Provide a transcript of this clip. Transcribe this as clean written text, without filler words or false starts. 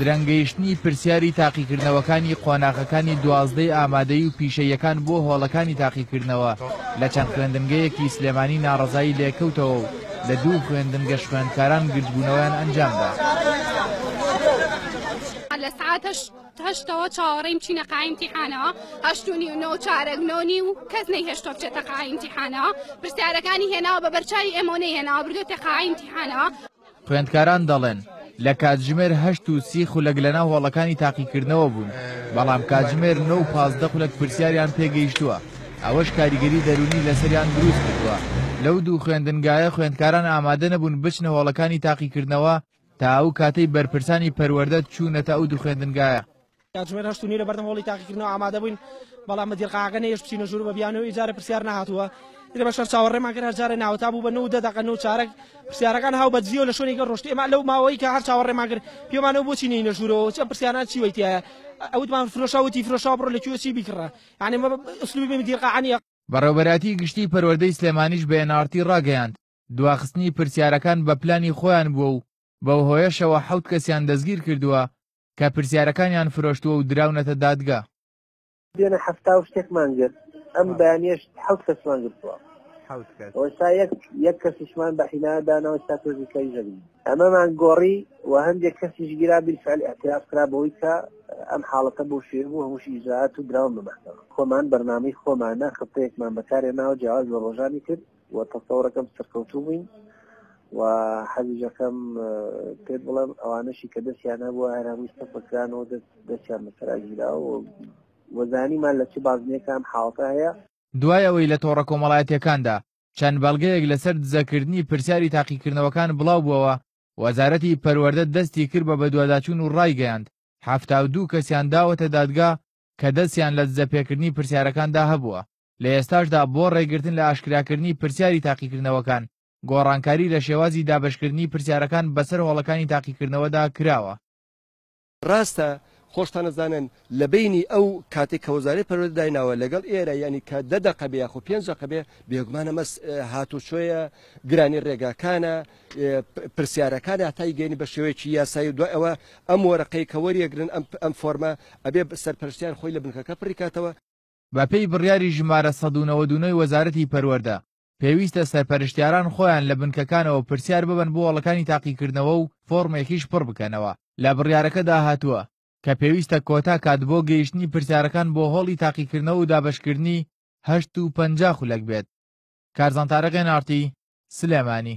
درەنگ گەیشتنی پرسیاری تاقیکردنەوەکانی قۆناغەکانی دوازدەی ئامادەیی و پیشەییەکان بۆ هۆڵەکانی تاقیکردنەوە لە چەند خوێندنگەیەکی سلێمانی ناڕەزایی لێکەوتەوە و لە دوو خوێندنگەش خوێندکاران گردبوونەوەیان ئەنجامدا. لە سەعات هەشتەوە چاوەڕێین بچینە قاعەی ئیمتیحانەوە، هەشت و نیو، نۆ و چارەک، نۆ و نیو، کەس نەیهێشتووە بچێتە قاعەی ئیمتیحانەوە، پرسیارەکانی هێناوە بە بەرچاوی ئێمەوە نەیهێناوە بردوویەتە قاعەی ئیمتیحانەوە. خوێندکاران دەڵێن، لە کاتژمێر 8:30 لەناو هۆڵەکانی تاقیکردنەوە بوون، بەڵام کاتژمێر 9:15 پرسیاریان پێگەیشتووە، ئەوەش کاریگەری دەروونی لەسەریان دروستکردووە. لەو دوو خوێندنگایە خوێندکاران ئامادە نەبوون بچنە هۆڵەکانی تاقیکردنەوە تا ئەو کاتەی بەرپرسانی پەروەردە چوونەتە ئەو دوو خوێندنگایە. کاتژمێر 8:30 لە بەردەم هۆڵی تاقیکردنەوە ئامادە بووین، بەڵام مدیر قاعەکە نەیهێشت بچینە ژوور بە بیانووی ئیجارە پرسیار نەهاتووە. ئیتر بە شەر چاوەڕێمان کرد، هەر جارێ ناوەتا بوو بە 9:10، 9:15 پرسیارەکان هاو بە دزیەوە لە شوێنێکە ڕۆشت. ئێمە لەو ماوەی کە هەر چاوەڕێمان کرد پێمانەوە بۆچی نەینە ژوورەوە، چ ئەم پرسیارانە چی وەی تیایە؟ ئەوتمان فرۆشا وتی فرۆشا بڕۆ لە کوێ چی بیکڕە، یعنی ئەمە ئوسلوبی مدیر قاعە نییە. بەڕێوەبەرایەتی گشتیی پەروەردەی سلێمانیش بە ئێن ئاڕ تی ڕاگەیاند، دواخستنی پرسیارەکان بە پلانی خۆیان بووە و بەو هۆیەشەوە حەوت کەسیان دەستگیر کردووە کە پرسیارەکانیان فرۆشتووە و دراونەتە دادگا. دوێنێ 70 و شتێکمان گرت، ئەم بەیانیەش حەوت کەسمان گرتووە. حەوت کەس. ئێستا یەک یەک کەسیشمان بە حیمایە داناوە، ئێستا تۆزی کەیش دەگرین. ئەمەمان گۆڕی و هەندێک کەسیش گیرا، بالفعل اعتراف کرا بەوەی کە ئەم حاڵەتە بەو شێوەیە بوو، هەمووشی ئیجرائات و دراون بە مەحکەمە. خۆمان بەرنامەی خۆمانە، خطەیەکمان بەکارهێناوە جیاواز لە ڕۆژانی تر و تەسەورەکەم سەرکەوتوو بووین و حەزیشەکەم پێت بڵێم ئەوانەشی کە دەستیان هەبووە هەر هەمووی سەفر کرانەوە دەستیان بەسەرا گیرا و زانیمان لە چ بازنەیەکە ئەم حاڵەتە هەیە. دوای ئەوەی لە تۆڕە کۆمەڵایەتییەکاندا چەند بەڵگەیەک لەسەر دزەکردنی پرسیاری تاقیکردنەوەکان بڵاوبووەوە، وەزارەتی پەروەردە دەستی کرد بە بەدواداچوون و ڕایگەیاند، 72 کەسیان داوەتە دادگا کە دەستیان لە دزەپێکردنی پرسیارەکاندا هەبووە. لە ئێستاشدا بۆ ڕێگرتن لە ئاشکراکردنی پرسیاری تاقیکردنەوەکان، گۆڕانکاری لە شێوازی دابەشکردنی پرسیارەکان بەسەر هۆڵەکانی تاقیکردنەوەدا کراوە. ڕاستە خۆشتان ئەزانن لە بەینی ئەو کاتێک کە وەزارەی پەروەردە دایناوە لەگەڵ ئێرە یانی کە دە دەقە بێ یاخۆ پێنج دەقە بێ بێگومان ئەمە هاتوچۆیە گرانی ڕێگاکانە پرسیارەکانە هەتا گەینی بە شێوەیەکی یاسایی و دوای ئەوە ئەم وەرەقەی کە وەریەگرن ئەم ئەم فۆرمە ئەبێ سەرپەرشتیار خۆی لە بنکەکە پڕی کاتەوە. بەپێی بڕیاری ژمارە 199 ی وەزارەتی پەروەردە، پێویستە سەرپەرشتیاران خۆیان لە بنکەکانەوە پرسیار ببەن بۆ هۆڵەکانی تاقیکردنەوە و فۆڕمێکیش پڕ بکەنەوە. لە بڕیارەکەدا هاتووە کە پێویستە کۆتا کات بۆ گەیشتنی پرسیارەکان بۆ هۆڵی تاقیکردنەوە و دابەشکردنی 8:50 بێت. کارزان تارق، ئێن ئاڕ تی، سلێمانی.